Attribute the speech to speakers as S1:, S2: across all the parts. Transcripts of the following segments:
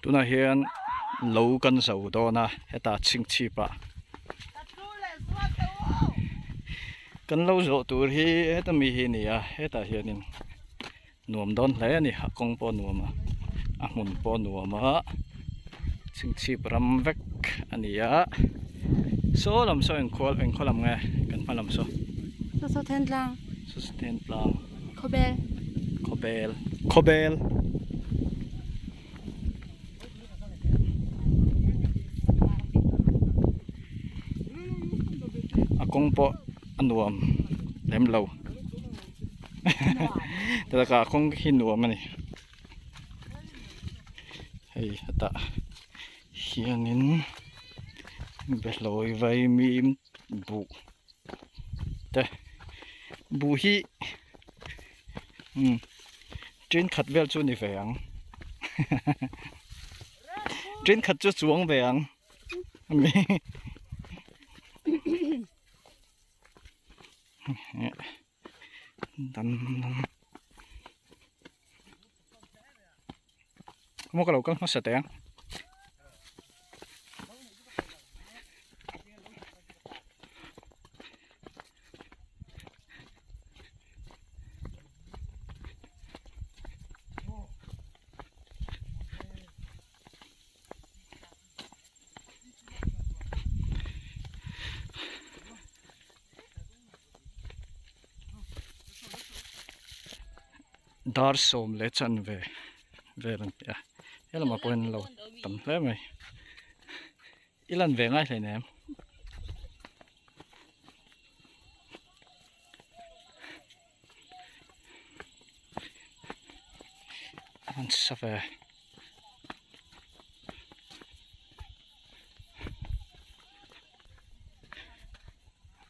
S1: Tunah hian lo kan zo dawn a hetah chhingchhip ah kan lo zawh tur hi heta mi hi a ni a hetah hianin nuam dawn hle a ni a kawng pawh a nuam a a hmun pawh a nuam a chhingchhip ram vek a ni a saw lam saw engkhawl engkhaw lam nge kan hma lam saw
S2: Saw saw Thentlang
S1: saw saw Thentlang
S2: Khawbel
S1: Khawbel Khawbel A kawng pawh a nuam lem lo Taka a kawng hi nuam a ni hei hetah hianin behlawi vaimim buh te buh hi umm tin khat vel chu ni ve ang tin khat chu chuang ve ang dan maw ka lo kal hmasa teh ang. Dar sawm leh chanve vel an ti a he lamah pawh hian an lo tam hle mai i lan ve ngai hleinem. An sa ve.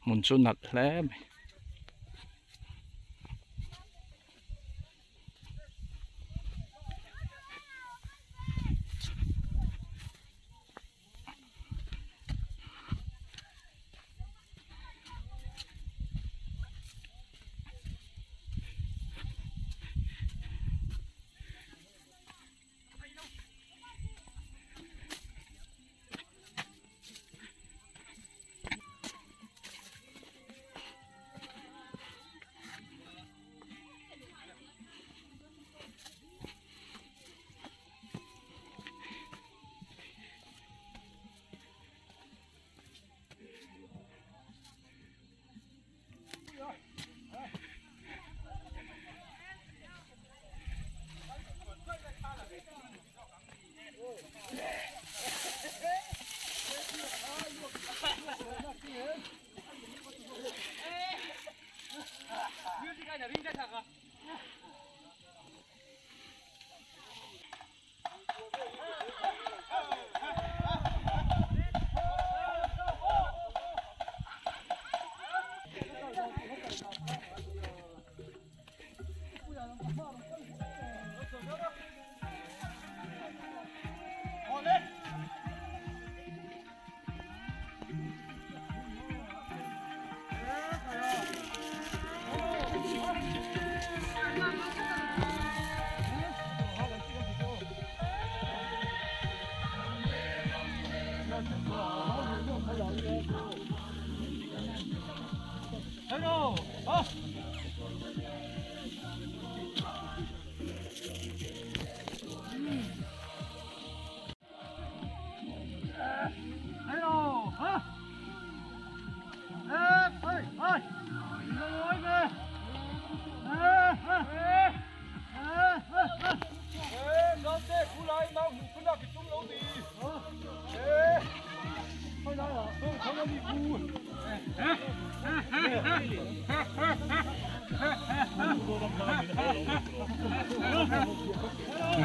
S1: Hmun chu nalh hle mai.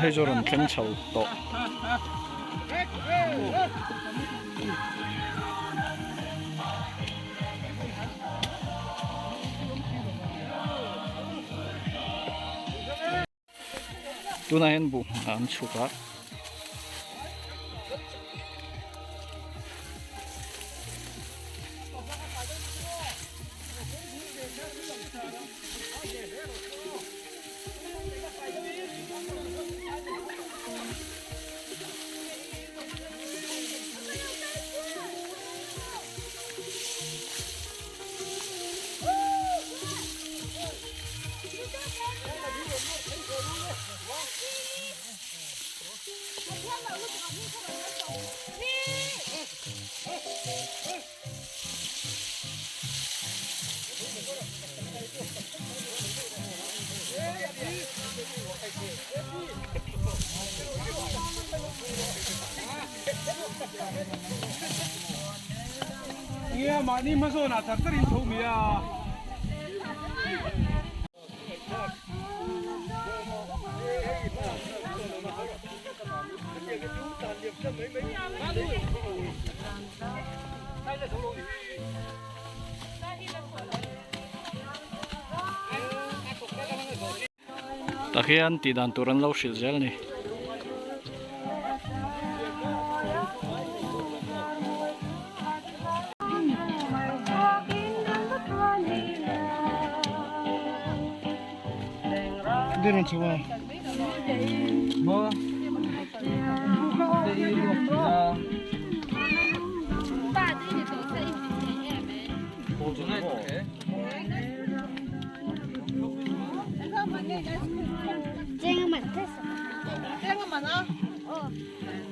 S1: Hei chu rawn thleng chho tawh. Tunah hian buh hmunah an chhuk a. Tah hian tih dan tur an lo hrilh zel a ni.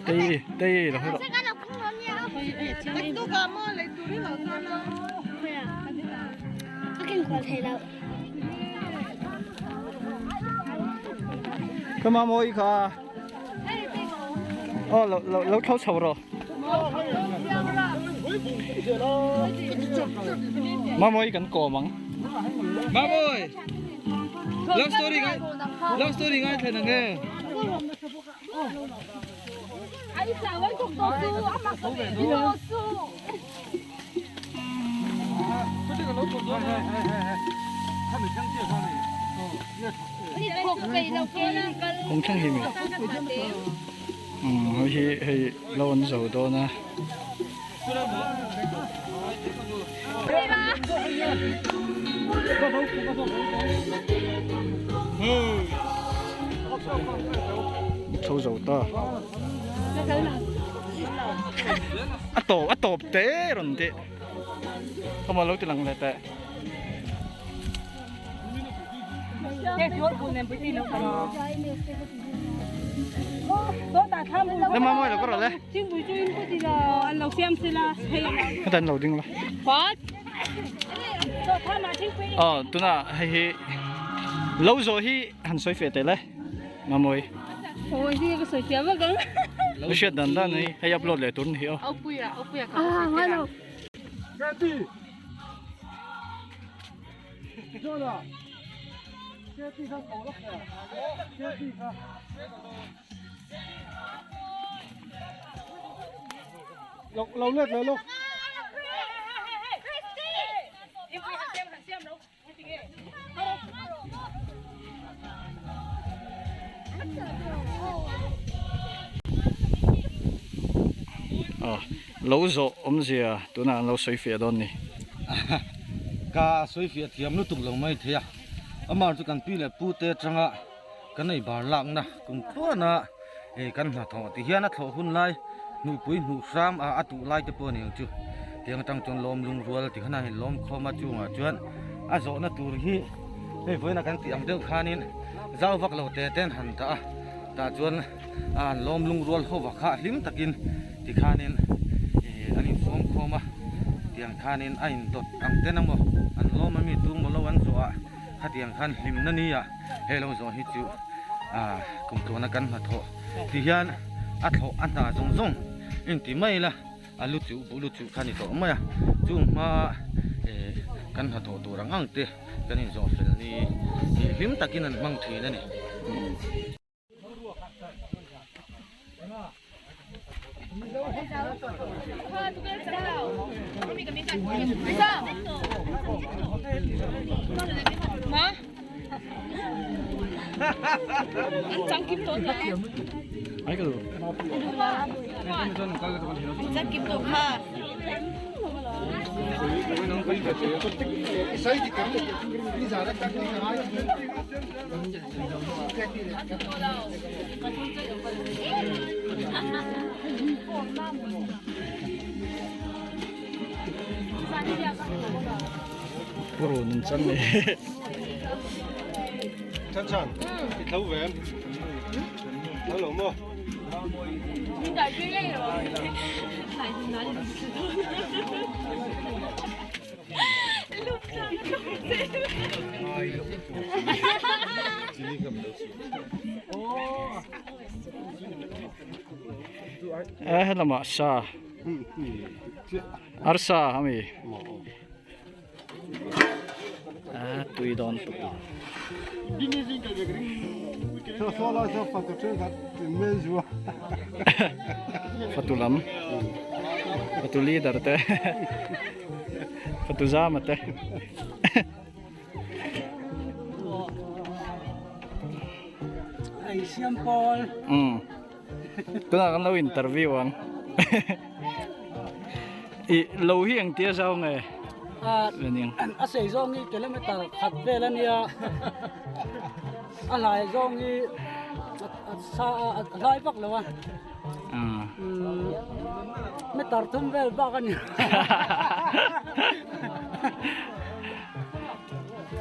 S1: Tei tei lo hero. Ka ma mawi kha. Aw lo lo lo tho chho rawh. Mamawi kan kawm ang.
S3: Mamawi! Love story ngai love story ngai thlen ang e.
S1: Kawng thleng hi mi umm hei hi hei lo an zo dawn a. Chho zo ta a tawp a tawp te rawn tih khawmaw lo ti lang leh teh. Ema mawi lo ka rawh le. Heta an lo ding la. Aw tuna hei hi lo zawh hi han sawi feh teh le Mamawi. Ka hriat dan dan hei hei upload leh tur ni hi aw. Lo zawh awmzia tunah an lo sawi fiah dawn ni.
S3: Ka sawi fiah thiam lutuk lo mai thei a, amah chu kan pi leh pu te atanga kan ei bar lakna kum tluana kan hnathawh ti hian a thlawh hun lai hnuhpui hnuh hram a a tuh lai te pawh a ni ang chu tiang atang chuan lawm lungrual ti khan a lawm khawm a chungah chuan a zawhna tur hi hei vawiin a kan tih ang deuh khanin zau vak lo te ten han dah a tah chuan a an lawm lungrual ho vak kha hlim takin tikhanin ih an insawm khawm a tiang khanin a indawt ang ten emaw an lawm ami tung maw lo an zawh a khatiang khan hlimna nia hei lo zawh hi chu ah kum tluana kan hnathawh ti hian a thlawh a hna zawng zawng inti mai ila a lu chuh buh lu chuh kha a ni tawh mai a chung hma eh kan hnathawh tur ang ang te kan inzawh fel ni tih hlim takin an hmang thin a ni.
S1: Ai ka duh. Purun an chan ni.
S4: Chan chan, i tho ve em? Tho lo maw?
S1: Eh helamah sa arsa ami a tui dawn tuk fatu lam fatu leader te fatu zama te
S5: Ei siam pawl.
S1: Um. Tunah kan lo interview ang. I lo hi eng tia zau nge?
S5: A
S1: Lening.
S5: A sei zawng hi kilometer khat vel a nia. A hlai zawng hi a sa a hlai vak lo a. Meter thum vel bak a ni.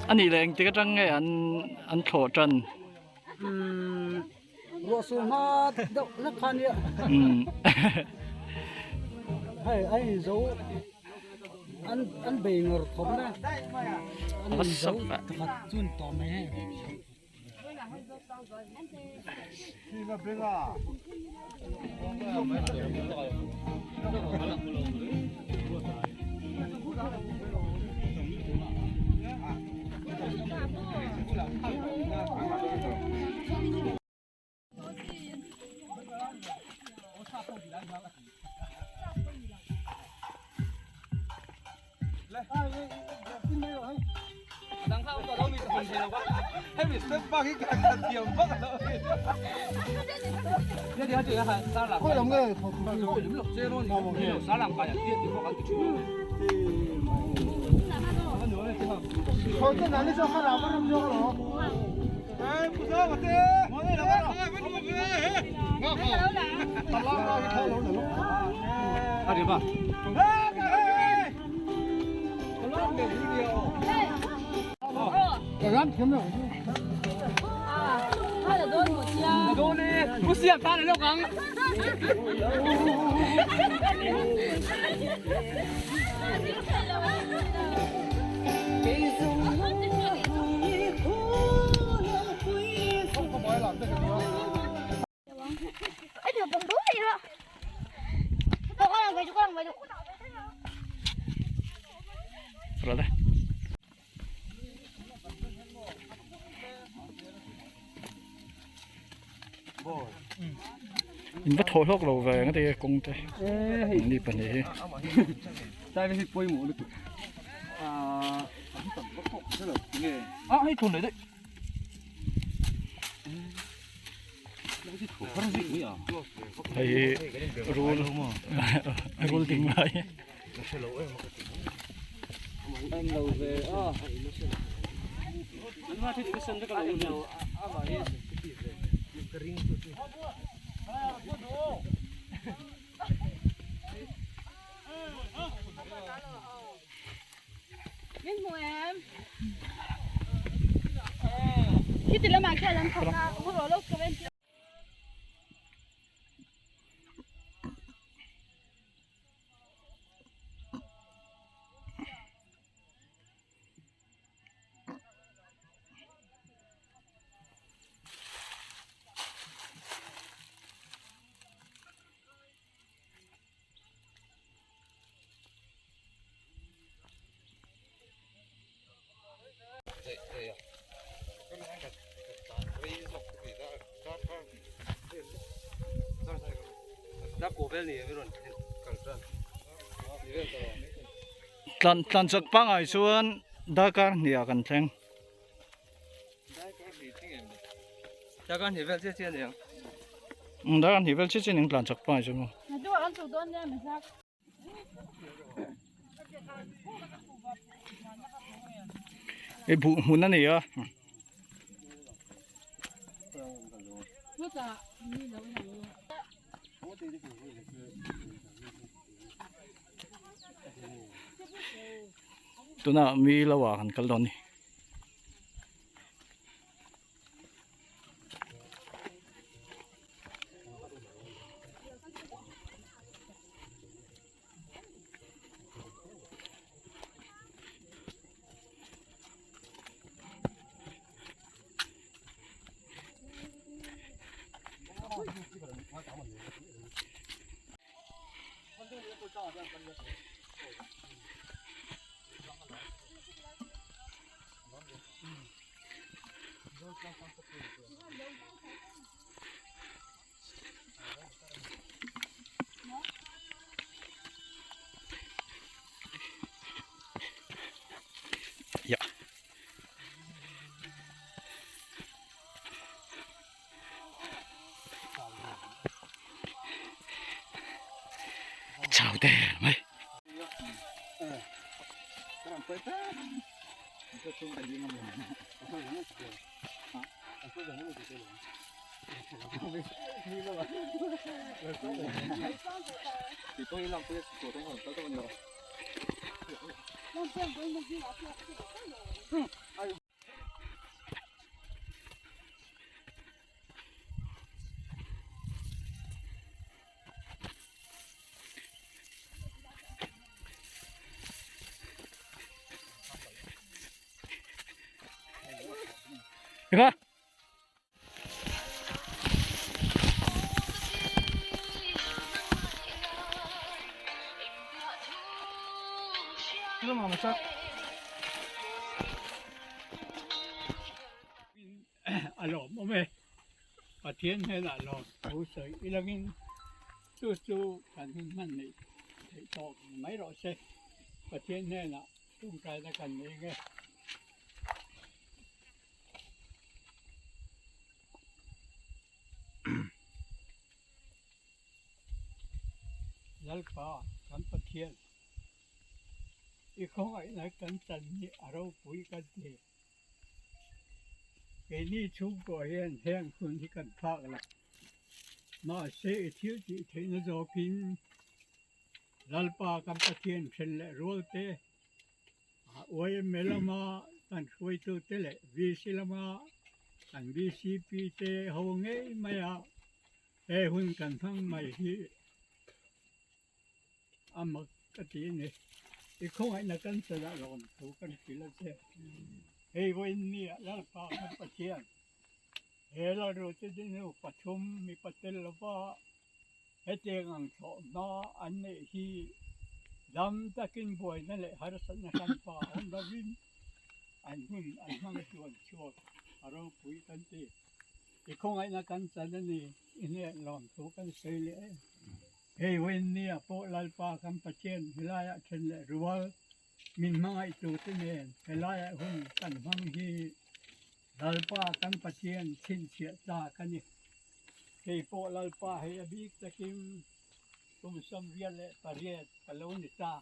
S1: A nih leh engtik atang nge an an thlawh tan?
S5: Ruah sur hma deuh hlek kha nia. Hei a inzo an an bei ngawr khawp mai a. An inzo pakhat chu an tawh mai hei.
S1: In va thaw hlawk lo ve nga ti kawng te ni pahnih hi. Hei hi rul rul ding lai. Tlan tlan chak pangai chuan darkar hnih ah kan thleng.
S4: Darkar hnih vel chiah chiah a ni ang.
S1: Umm darkar hnih vel chiah chiah a ni ang tlan chak pangai chu maw. Hei buh hmun a ni a. Tunah mi lo ah kan kal dawn a ni. Ya. Chau te mai. Eka.
S6: A lawm awm e. Pathian hnenah lawm thu sawi ilangin chu chu kan hun hman neih theih tawh mai rawh se. Pathian hnenah tawngtaina kan nei nge. Lalpa kan Pathian i khawngaihna kan chan hi a ropui kan ti. Keini chhungkua hian heng hun hi kan phak lo. Mahse i thil tih theihna zawkin Lalpa kan Pathian then leh rual te, YMA lama kan hruaitute leh VC lama kan VCP te ho ngei maia he hun kan hmang mai hi a mak ka ti a ni. I khawngaihna kan chalah lawm thu kan hrilh a che. Hei vawiin nia Lalpa kan Pathian he lalrute dinu pathum mipa tel lova Hetiang ang thlawhhma an neih hi dam takin buaina leh harsatna hranpa awm lovin an hun an hmang chuan chhuak a ropui kan ti. I khawngaihna kan chan a ni, i hnek lawmthu kan sawi leh em. Hei Wennia pawh Lalpa kan Pathian helaiah then leh rual min hmangaihtute nen helaiah hun kan hmang hi Lalpa kan Pathian chhinchhiah tlak a ni. Kei pawh Lalpa hei a bik takin kum 98 ka lo ni ta.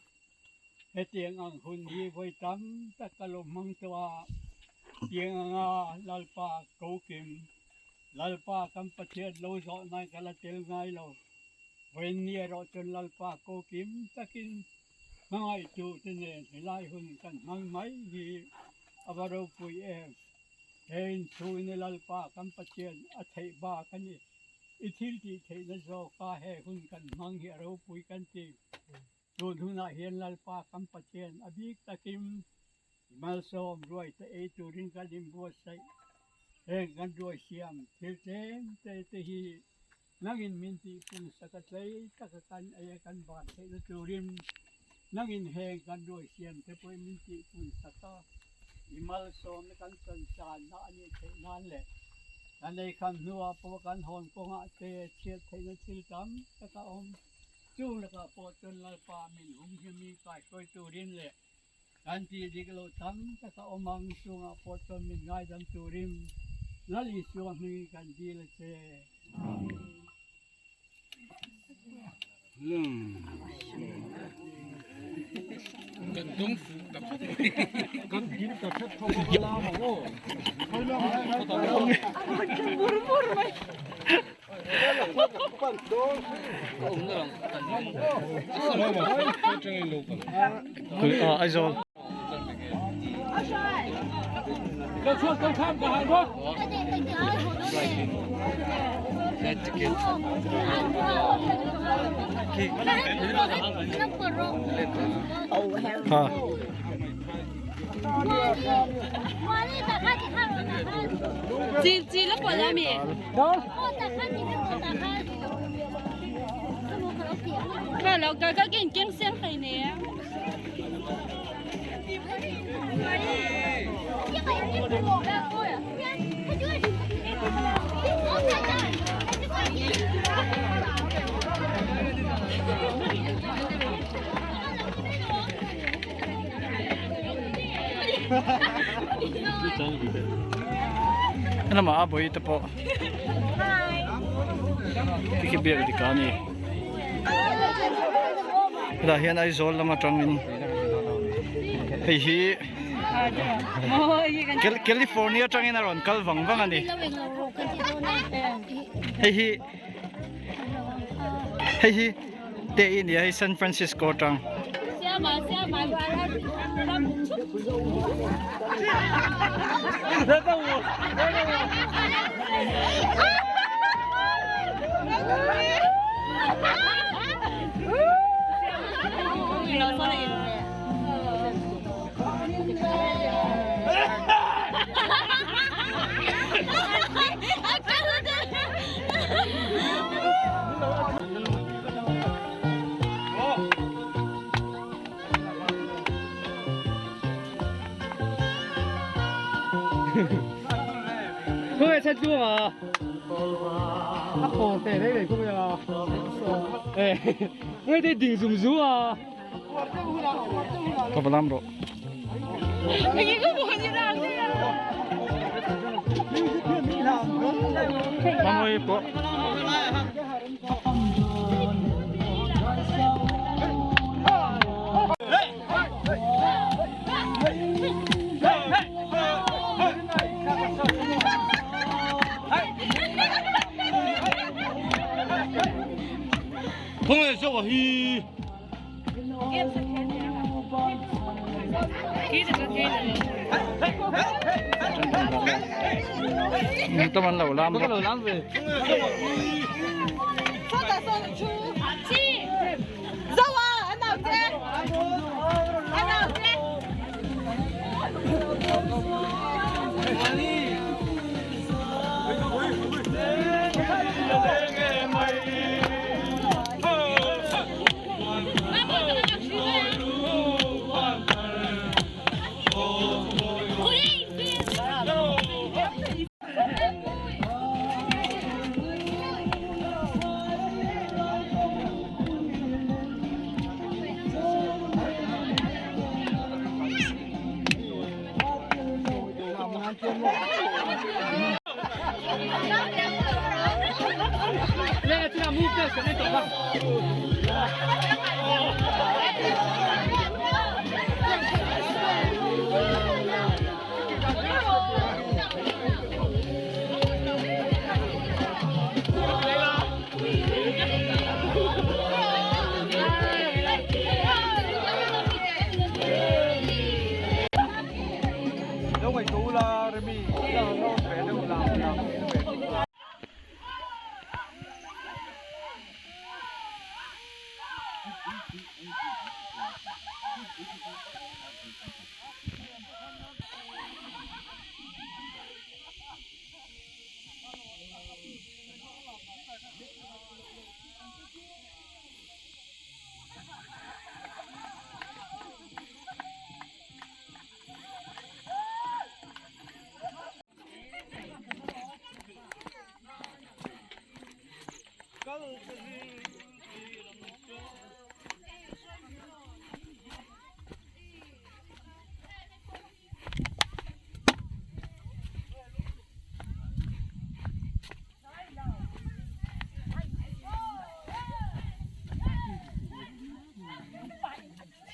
S6: Hetiang ang hun hi vawi tam tak ka lo hmang tawh a, tiang anga Lalpa ko kim, Lalpa kan Pathian lo zawh nan ka la tel ngai lo. Vawiin ni erawh chuan Lalpa ko kim takin hmangaihtu te nen helai hun kan hmang mai hi a va ropui em. He inchhungin Lalpa kan Pathian a theih bak a ni. I thil tih theihna zawka he hun kan hmang hi a ropui kan ti. Tun hunah hian Lalpa kan Pathian a bik takin i malsawm ruai te ei turin kan inbuatsaih. Heng kan ruai siam thil tlem te te hi nangin min tihpun sak a tlei taka kan ei a kan ban theihna turin nangin heng kan ruai siam te pawhin min tihpun sak a, i malsawmna kan chanchânna a nih theih nan leh kan ei kham hnuah pawh kan hawn kawngah te chhiat theihna thil tam tak a awm. Chung lakah pawh chuan Lalpa min hum hi mi kaihruai turin leh kan tih dik loh tam tak a awm ang chungah pawh chuan min ngaidam turin. Lal Isua hmingin kan dil a che.
S1: Aizawl. Ha. Helamah a bawi te pawh tikhi biak dik a ni hetah hian Aizawl lam atangin hei hi California atangin a rawn kal vang vang a ni hei hi hei hi te i nia hei San Francisco atang. Ka va lam rawh. Mamawi pawh. Tâm ăn lẩu lam lẩu lam về.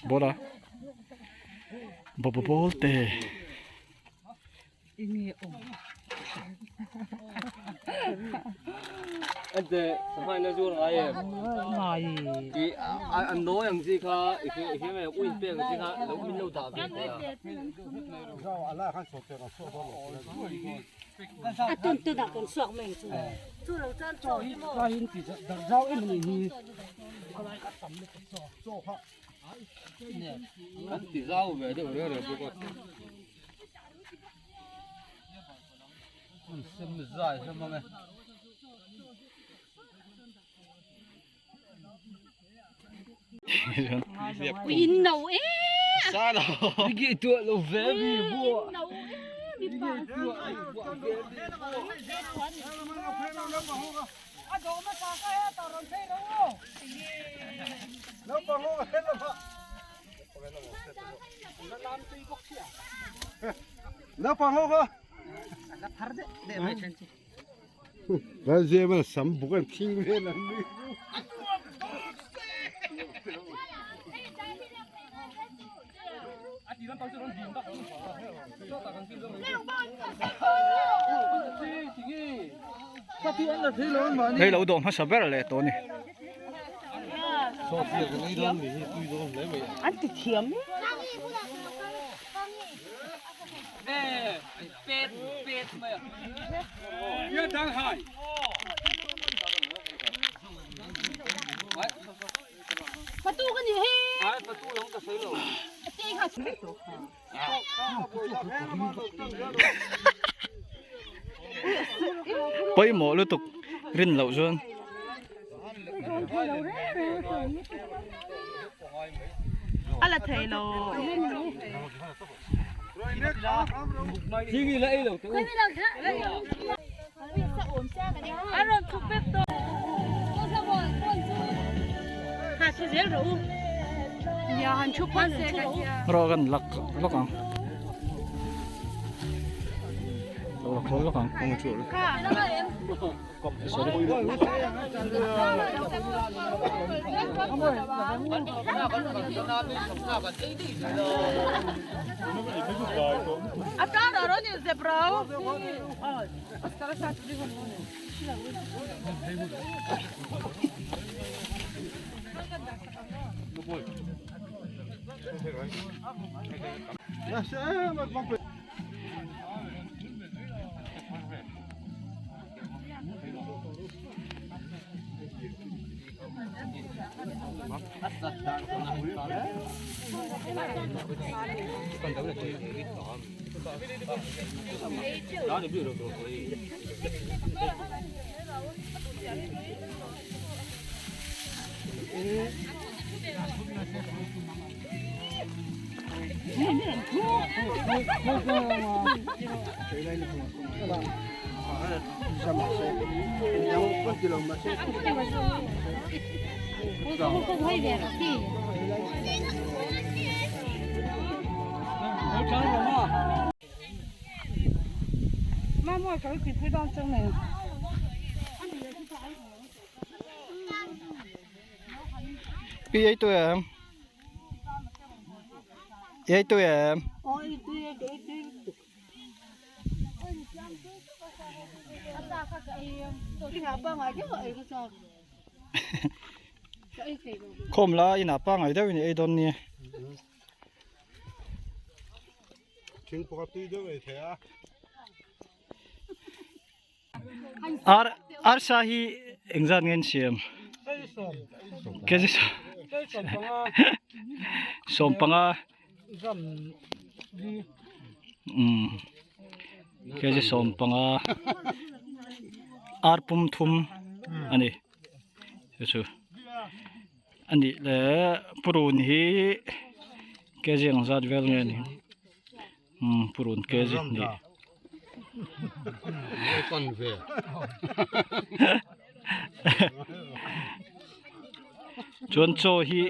S1: Ball a ball te.
S4: Naupang ho kha Lalzema sam buk an thing vel an ni.
S1: Hei lo dawh hmasa ber leh tawh a ni. Pawimawh lutuk rin loh chuan. Rawh kan lak lawk ang lo la khawl lawk ang sorry Pi ei tui em? Ei tui em? Khawm la inah pangai deuhin i ei dawn nia.
S4: Thingpawh tui deuh ei thei a.
S1: Ar arsa hi engzat nge an siam? Kg sawmpanga umm kg sawmpanga ar pum thum a ni chu chu a nih leh purun hi kg engzat vel nge ni. Umm purun kg hnih. Chuan chaw hi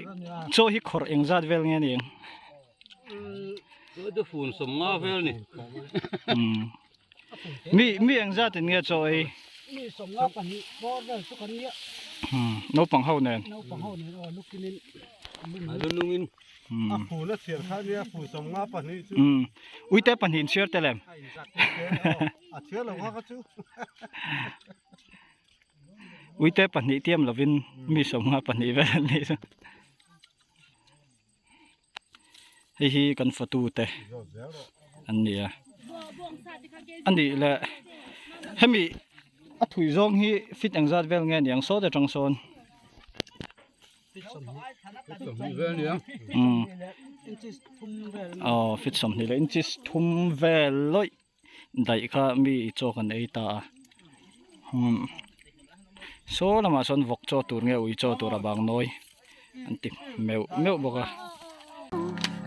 S1: chaw hi khawrh engzat vel nge ni ang? Umm mi mi engzat in nge chaw ei? Umm naupang ho nen.
S4: A lu nungin a fun a chhiar kha nia fun 52 chu.
S1: Uite pahnih in chhiar tel em?
S4: A inzak te a chhiar lo kha kha chu.
S1: Uite pahnih tiam lovin mi 52 vel an nih chu. Hei hi kan fatu te an ni a. A nih leh hemi a thui zawng hi fit engzat vel nge niang saw te tang sawn. Aw fit 20 leh inches thum vel lawih daih kha mi chaw kan ei ta a umm saw lamah sawn vawk chaw tur nge ui chaw tur a bang nawi an ti meuh meuh bawk a.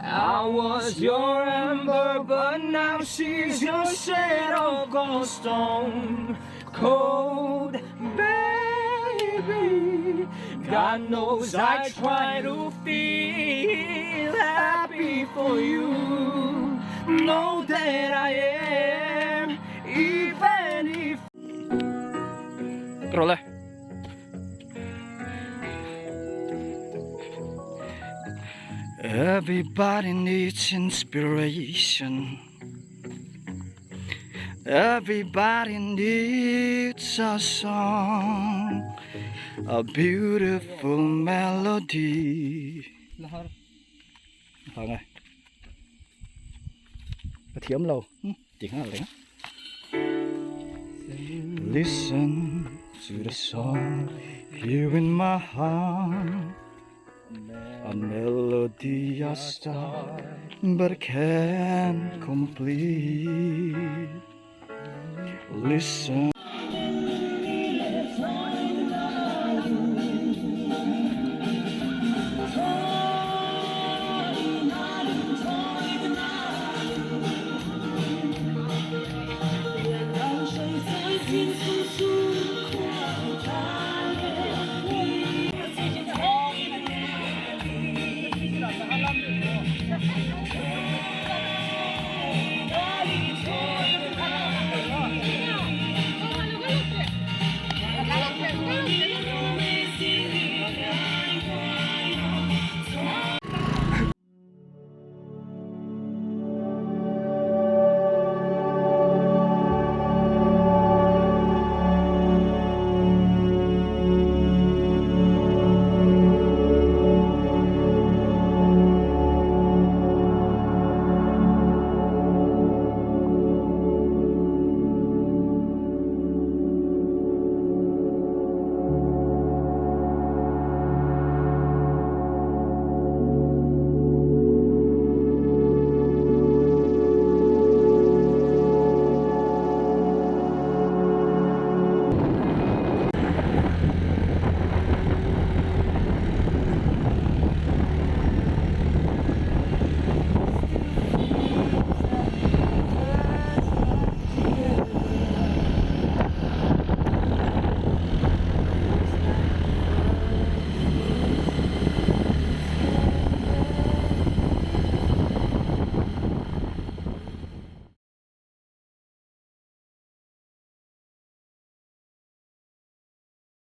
S7: I was your ember but now she's your shadow gone stone cold baby God knows I try to feel happy for you know that I am even if
S1: Rawh le. Everybody needs inspiration Everybody needs a song A beautiful melody Hang ai Ka thiam lo ti nghal reng a Listen to the song here in my heart A melody I start but can't complete Listen